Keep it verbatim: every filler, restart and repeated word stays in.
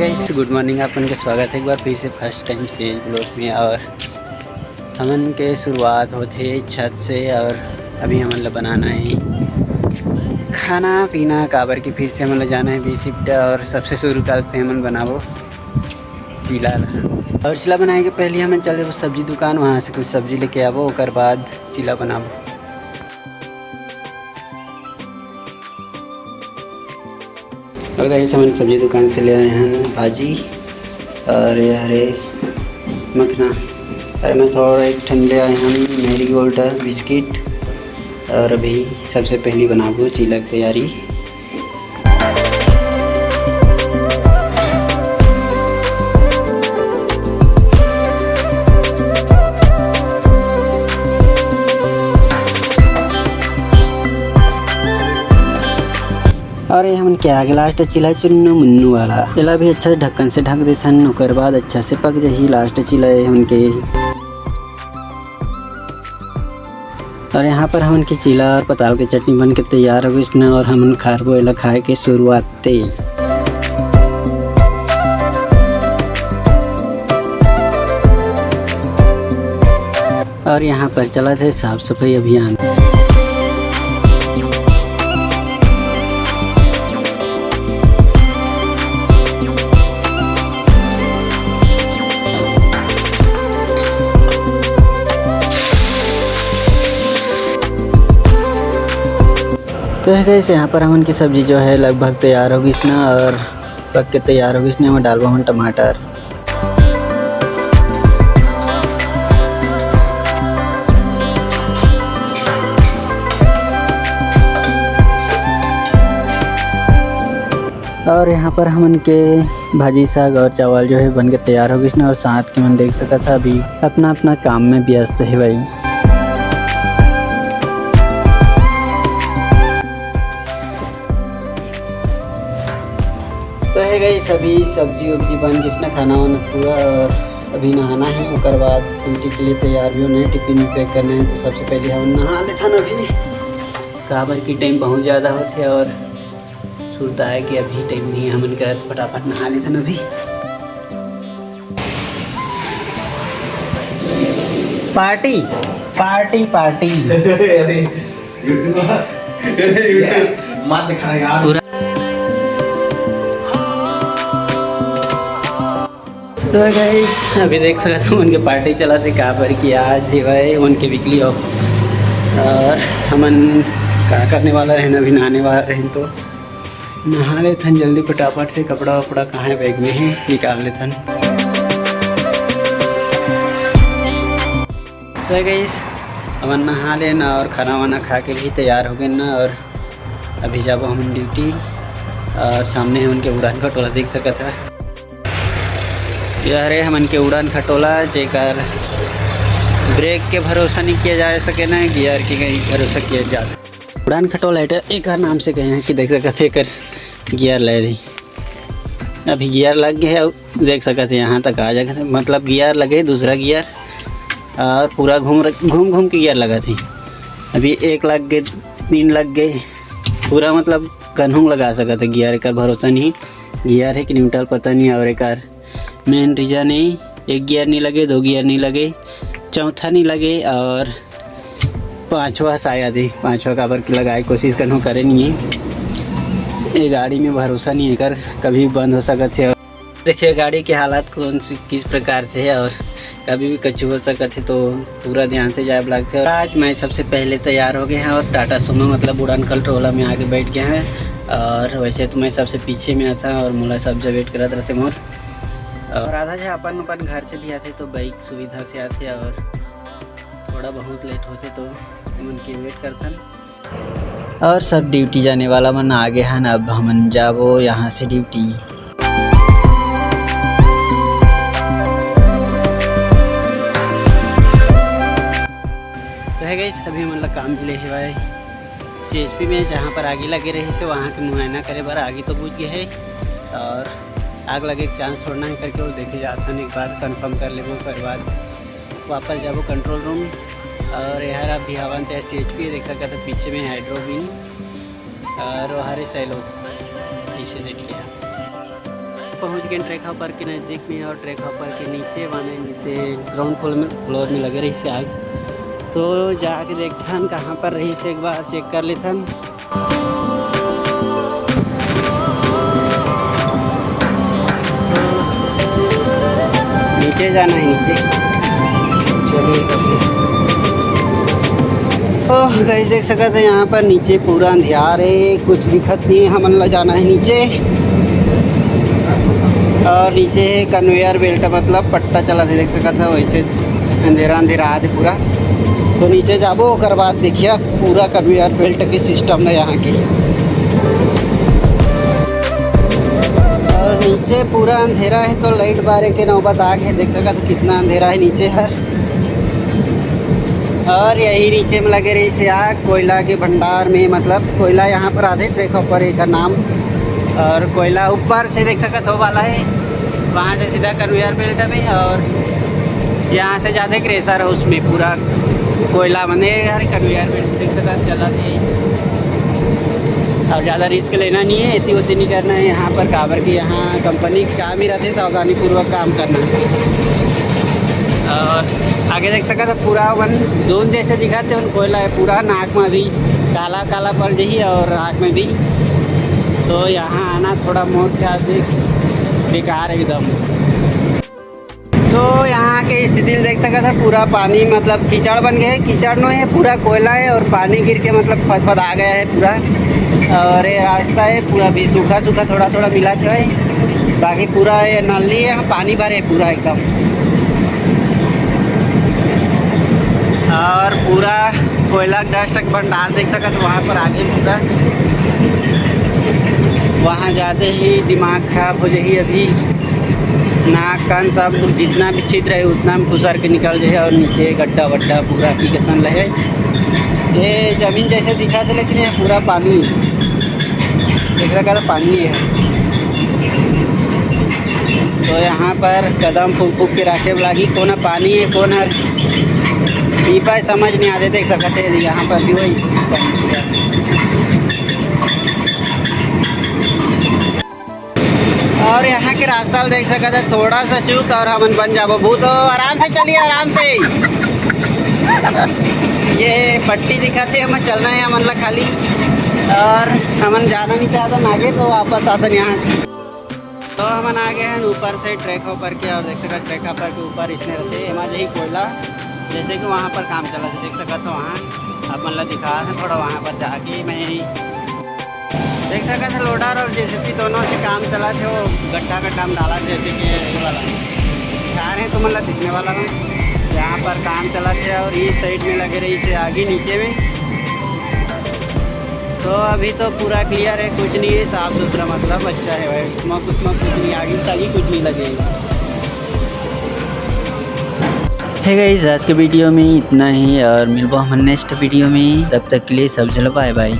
गाइस, गुड morning, आप मन के स्वागत है एक बार फिर से फर्स्ट टाइम से ब्लॉग में। और हमन के शुरुआत होथे छत से और अभी हमन ला बनाना है खाना पीना, काबर कि फिर से हमन ला जाना है बी शिफ्ट और सबसे शुरू काल से हमन बनाबो चीला ला। और चीला बनाए के पहले हमन चल देबो सब्जी दुकान, वहाँ से कुछ सब्जी लेके आबो, ओकर बाद चीला बनाबो। और गाइस, हमन सब्जी दुकान से ले आए हैं भाजी और ये हरे मखना। और मैं थोड़ा एक ठन ले आए हैं मैरीगोल्ड बिस्किट। और अभी सबसे पहली बनाबो चीला के तैयारी। और ये हमन के आगे लास्ट चीला चुन्नू मुन्नू वाला, एला भी अच्छा से ढक्कन से ढक देथन, ओकर बाद अच्छा से पक जाही लास्ट चीला ये हमन के। और यहाँ पर हमन के चीला और पताल के चटनी बन के तैयार हो गइस न, और हमन खारबो एला खाए के शुरुआत ते। और यहाँ पर चलत हे साफ सफाई अभियान। तो हे गाइस, यहाँ पर हमन की सब्जी जो है लगभग तैयार हो गइस ना, और पक के तैयार हो गइस ना। एमा डालबो हमन टमाटर। और यहाँ पर हमन के भाजी, साग और चावल जो है बन के तैयार हो गइस ना, और साथ के मन देख सकत हा अभी अपना अपना काम में व्यस्त हे भाई। तो हे गाइस, अभी सब्जी उब्जी बन गइस ना, खाना वाना पूरा, और अभी नहाना है, ओकर बाद ड्यूटी के लिए तैयार भी होना है, टिफिन भी पैक करना है। तो सबसे पहले हम नहा लेथन अभी, काबर की टाइम बहुत ज़्यादा होथे और सुरता है कि अभी टाइम नहीं है हमन करत, फटाफट नहा लेथन अभी। Party, party, party. अरे, YouTube, अरे, YouTube। मत दिखाना यार। पूरा तो गाइस, अभी देख सकत हो उनके पार्टी चलत हे, काबर कि आज हे भाई उनके वीकली ऑफ। और हमन का करने वाला रहेन, अभी नहाने वाला रहेन, तो नहा लेथन जल्दी फटाफट से। कपड़ा वपड़ा कहाँ है, बैग में है, निकाल लेथन। तो गाइस, हमन नहा लेन और खाना वाना खा के भी तैयार हो गए ना, और अभी जाबो हमन ड्यूटी। और सामने है उनके उड़ान खटोला, देख सकत है। यह रे हमन के उड़ान खटोला, जेकर ब्रेक के भरोसा नहीं किया जा सके ना, गियर के कहीं भरोसा किया जा सके। उड़ान खटोला एटा एकर नाम से कहे हैं कि देख सकत है एकर गियर लग रही। अभी गियर लग गए है, देख सकत है यहाँ तक आ जाएगा, मतलब गियर लगे दूसरा गियर, और पूरा घूम र-, घूम घूम के गियर लगा थे। अभी एक लग गए, तीन लग गए, पूरा मतलब कन्हूं लगा सकत है गियर, एकर भरोसा नहीं गियर है कि न्यूट्रल पता नहीं। और एकर मेन रीजन है एक गियर नहीं लगे, दो गियर नहीं लगे, चौथा नहीं लगे और पांचवा शायद ही, पांचवा काबर के लगाए कोशिश करनो करे नहीं है। ये गाड़ी में भरोसा नहीं है कर, कभी भी बंद हो सकत है। देखिए गाड़ी की हालत कौन सी, किस प्रकार से है और कभी भी कुछ हो सकत है, तो पूरा ध्यान से जाए लगथे। और आज मैं सबसे पहले तैयार हो गए हैं और टाटा सुमो मतलब उड़ान खटोला में आके बैठ गए हैं। और वैसे तो मैं सबसे पीछे में आता और मोला सब जब वेट करत रहते मोर। और आधा जे अपन अपन घर से भी आते तो बाइक सुविधा से आते और थोड़ा बहुत लेट होथे तो हमन के वेट करथन। और सब ड्यूटी जाने वाला मन आगे हन, अब हमन जाबो यहाँ से ड्यूटी। तो हे गाइस, अभी हमन ला काम मिले हे भाई सीएचपी में, जहाँ पर आगी लगे रही से वहाँ के मुआयना करे बर। आगी तो बुझ गए है और आग लगे के चांस थोड़ा ना है करके वो देखे जात हन, एक बार कंफर्म कर लेबो, ओकर बाद वापस जाबो कंट्रोल रूम। और यहाँ अभी हवन ते सीएचपी देख सकत है, पीछे में हाइड्रोबिन और हरे सैलो ऐसे सेट किया। पहुँच गए ट्रेखा पार्क के नज़दीक में, और ट्रेखा पार्क के नीचे माने नीचे ग्राउंड फ्लोर में, फ्लोर में लगे रहिसे आग। तो जाके देखथन कहाँ पर रहिसे, एक बार चेक कर लेथन। नीचे जाना है, नीचे। चलिए, तो गाइस, देख सकत है यहाँ पर नीचे पूरा अंधियार है, कुछ दिखत नहीं है। हमन ला जाना है नीचे, और नीचे है कन्वेयर बेल्ट, मतलब पट्टा चलत है, देख सकत है वैसे अंधेरा अंधेरा आदि पूरा। तो नीचे जाबो, ओकर बाद देखिए पूरा कन्वेयर बेल्ट के सिस्टम है यहाँ की। और नीचे पूरा अंधेरा है, तो लाइट बारे के नौबत आ गए। देख सकत है कितना अंधेरा है नीचे हर। और यही नीचे में लगे रहिसे आग कोयला के भंडार में, मतलब कोयला यहाँ पर आधे ट्रेखा पर एक नाम। और कोयला ऊपर से देख सकत हो वाला है, वहाँ से सीधा कन्वेयर बेल्ट में, और यहाँ से जाते क्रेशर हाउस में पूरा कोयला बने यार, कन्वेयर बेल्ट देख सकत चला थी। अब ज़्यादा रिस्क लेना नहीं है, इतनी उतनी नहीं करना है यहाँ पर, काबर कि यहाँ कंपनी के काम ही रहते सावधानीपूर्वक काम करना। और आगे देख सकत है पूरा वन धुंध जैसे दिखत है, वन कोयला है पूरा, नाक में भी काला काला पड़ जाही और आँख में भी। तो यहाँ आना थोड़ा मोर ख्याल से बेकार है एकदम। तो यहाँ के स्थिति देख सकत है, पूरा पानी मतलब कीचड़ बन गया है, कीचड़ नो है, पूरा कोयला है और पानी गिर के मतलब फदफद आ गया है पूरा। और ये रास्ता है पूरा भी सूखा सूखा, थोड़ा थोड़ा मिला है, बाकी पूरा ये नाली है, पानी भरे पूरा एकदम। और पूरा कोयला डस्ट के भंडार देख सकत, वहाँ पर आगे पूरा, वहाँ जाते ही दिमाग खराब हो जाही। अभी नाक कान सब जितना भी छिद्र है उतना में खुसर के निकल जाए, और नीचे गड्ढा वड्ढा पूरा की कसन रहे। ये जमीन जैसे दिखा थे, लेकिन ये पूरा पानी, देख रहा था, पानी है। तो यहाँ पर कदम फूक फूक के रखे लागी, कोन पानी है, कोन हर पीपा है, समझ नहीं आते। देख सकते हैं यहाँ पर भी वही। और यहाँ के रास्ता ल देख सकत है, थोड़ा सा चूक और हमन बन जाबो भूत। तो आराम से चलिए, आराम से। ये पट्टी दिखाते हैं, हमें चलना है हमन ला खाली। और हमन जाना नहीं चाहता आगे, तो वापस आते हैं यहाँ से। तो हमन आ गए हैं ऊपर से ट्रेखा पार्क के, और देख सकत ट्रेखा पार्क के ऊपर इसने रहते हैं, एमा जही कोयला, जैसे कि वहाँ पर काम चला है, देख सकत हो वहाँ आप मन ला दिखा है थोड़ा, वहाँ पर जाके मैं यही देख सकत है लोडर और जेसीबी दोनों से काम चला थे, वो गड्ढा गड्ढा में डाला, जैसे कि ये वाला दिखा रहे हैं तुम, मतलब दिखने वाला है। यहाँ पर काम चला थे और ये साइड में लगे रहिसे आगे नीचे में। तो अभी तो पूरा क्लियर है, कुछ नहीं है, साफ सुथरा, मतलब अच्छा है भाई, इसमें कुछ में कुछ नहीं, आगे तक ही कुछ नहीं लगेगा। हे गाइस, आज के वीडियो में इतना ही और मिलबो हमन नेक्स्ट वीडियो में। तब तक के लिए सब झन ला बाय बाय।